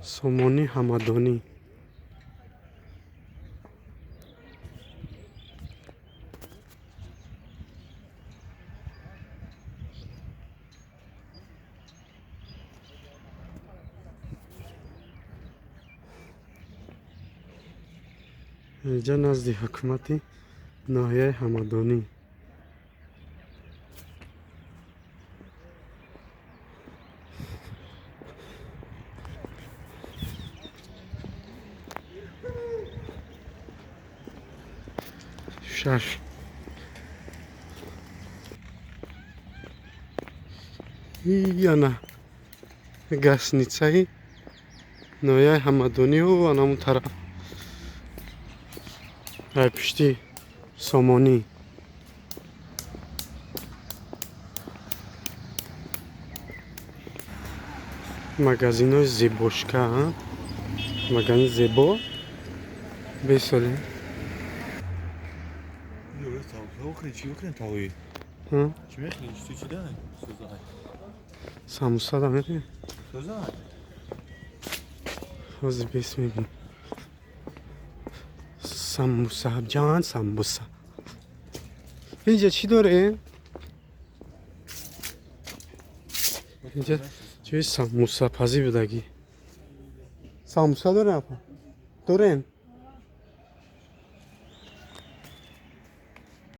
Сомонӣ Ҳамадонӣ. Инҷа назди ҳукумати ноҳияи Ҳамадонӣ. Шаш яна гостиницаи ноҳияи Ҳамадонию анамун тараф ай пушти Сомонӣ. Магазинҳои зебошка, магазини зебо бесоле. Самуса да мехӯри? Ҳозир бес мебинем. Самбуса ҷан, самбуса. Инҷа чӣ дорем? Инҷа ҷои самбусапазӣ будагӣ. Самбуса дорем, апа? Дорем?